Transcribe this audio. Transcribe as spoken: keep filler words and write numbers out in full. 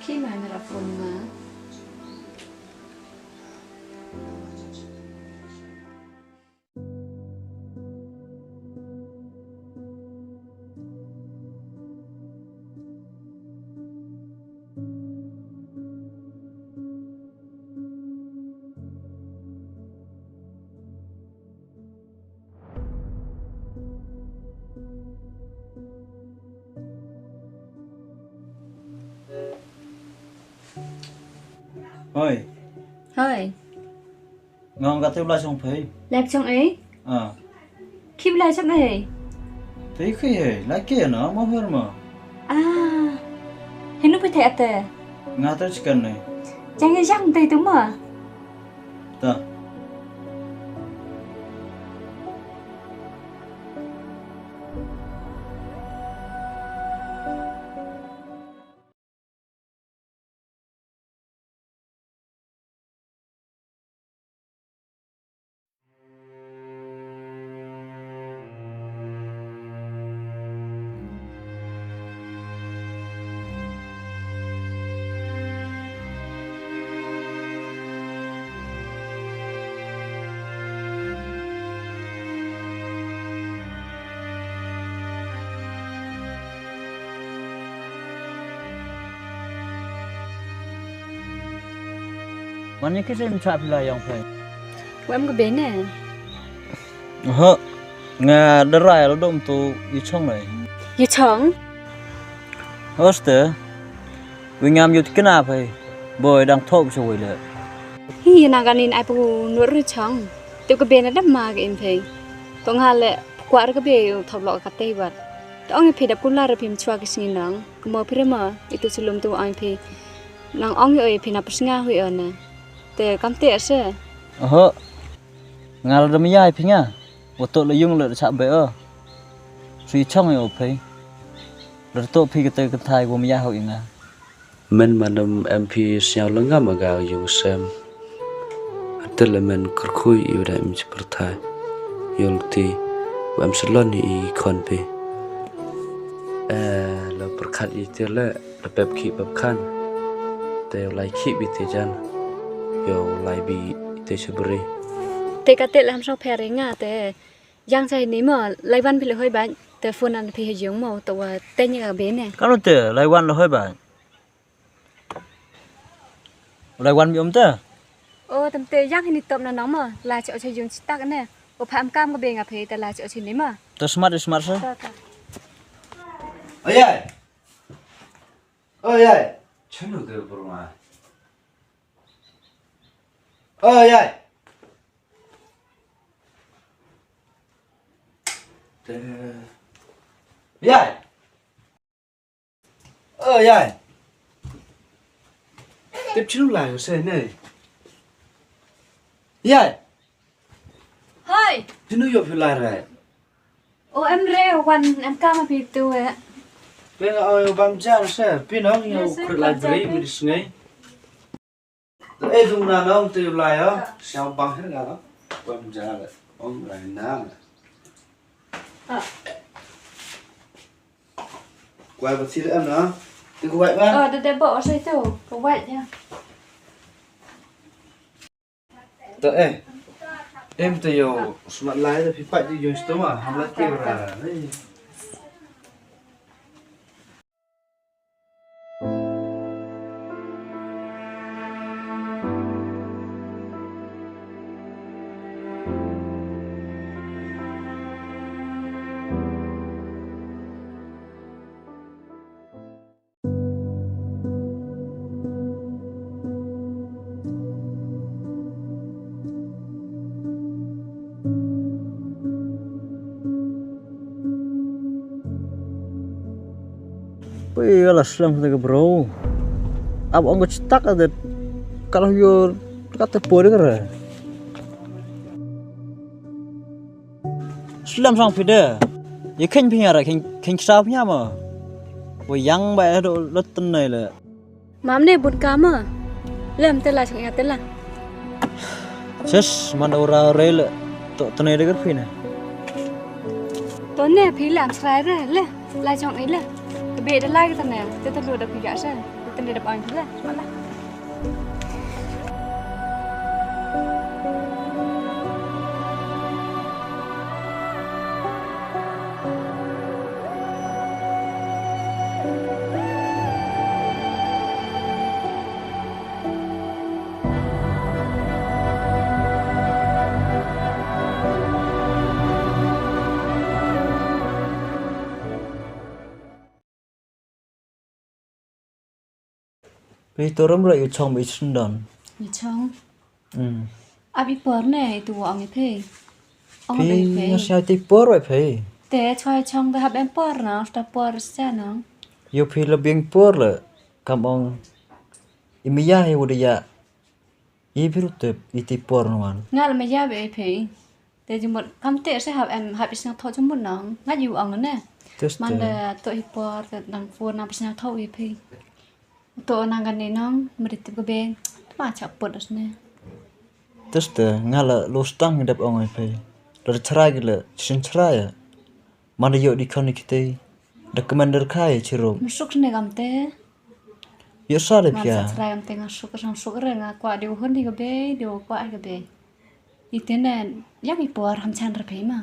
Khi mai me la phone ma. Hoi. Hoi. Nga ong kata u la shong phi. Lek shong ei? Ah. Khi u la shong ei? Phi khi ei? La ki na mo her mo. Ah. Henu phi te ate? Nga te chicken nei. Jang jang te tu mo. Ta. Man ïa ki sim chap la ïong phi. Wa em ka bene. Ho. Nga da rai la dom tu i chong lai. I chong? Hoste. Wi ngam yut kena phi. Boy dang thop sha wei le. Hi na ganin ai pu nur ri chong. Tu ka bene da ma ka im phi. To nga le kwa ka be thop lo ka te wat. To ong phi da pula ra phim chwa ki sngi nang. Kmo phi re ma, itu sulum tu ang phi. Nang ong oi phi na psnga hui ona. Te kam te ase. Oho. Nga la dam ïa phi nga. Wa to la yung la chap be o. Sui chong ïa phi. La to phi kata ka thai wa mya ho ïa nga. Men manam em phi sñiaw la ngam aga yung sem. Atel men kyrkhu i wada im chi pyrthai. Yol ti wa em salon i khon phi. Eh, la pyrkhat i te le, la pep khi pep khan. Te lai khi bi te jan. Yo lai bi te chebri. Te kate lam song pher nga te. Yang chai ni mo, lai wan phi le hoi ba. Te phone an phi ha yung mo, to wa te nya be ne. Kano te, lai wan le hoi ba. Lai wan mi um te. O, tam te yang hini top na nong mo. La cho cho yung chitak ne. O pha am kam ko be nga phe te la cho cho ni mo. To smart, smart sa. Ta, ta. Oi ai. Oi ai. Chanu te bro ma. Oi ai. Te. Oi ai. Oi ai. Tip chinu lai ko se ne. Yai. Hai. Chinu yo phi lai re. O em re wan em kam phi tu e. Pe nga oi bam jar se phi nong yo khur lai bri mi dis ngai. Te dung na nong te lai o. Siang bang her nga. Bam jar. Ong lai na. Kwai ba sir em na. Te kwai ba. Oh, da da ba o sai to. Kwai ya. To eh. Em te yo smat lai da phi pat di yo sto ma. Ham la ti ra. Pui la slem te ka bro. Ab ong ka chitak de. Kalau yo kata pore kare. Slem sang phi de. Ye khein phi ara khein khein ksa phi ma. Wo yang ba do lot ne le. Mam ne bun ka ma. Lem te la chang ya te la. Ses man ora re le. To tene de phi ne. To ne phi lam srai re le. La chang i le. Te be de la ke tene. Te te lu de phi ga se. Ngi dep ong phi la, smat la. Phi to rum ra ïa u Chong ba i sngewdon. Ïa u Chong. Hmm. Ap i por ne, i tu ong ïa phi. Ong phi, ïa phi. Nga sngew te i por wei phi. Te chwa i Chong te hap em por na, sta por sa na. Ïoh phi la biang por la. Kam ong. I maya hi u da ïa. I phi ruh tip, i te i por na wan. Nga la maya ba i phi. Te jingmut kam te se hap em, hap i sngewthuh jingmut nang. Nga ju ong ne. Tis te. Man da to i por te nang phone nang sngewthuh i phi. To nang kane nang, mari tip ka beng. Tma chak put as ne. Tis te, nga la lo stang dep ong i phi. La chrai ki la, chin chrai ya. Man da ïoh di khon di kiti. Da commander kai chirup. Masuk ne kam te. Ïoh sa de pia. Man sa chrai kam te nga suk, sang suk re nga kwah di u hun di ka bei, di u kwah ka bei. Ite ne, ïa mi por ham chan ra phi ma.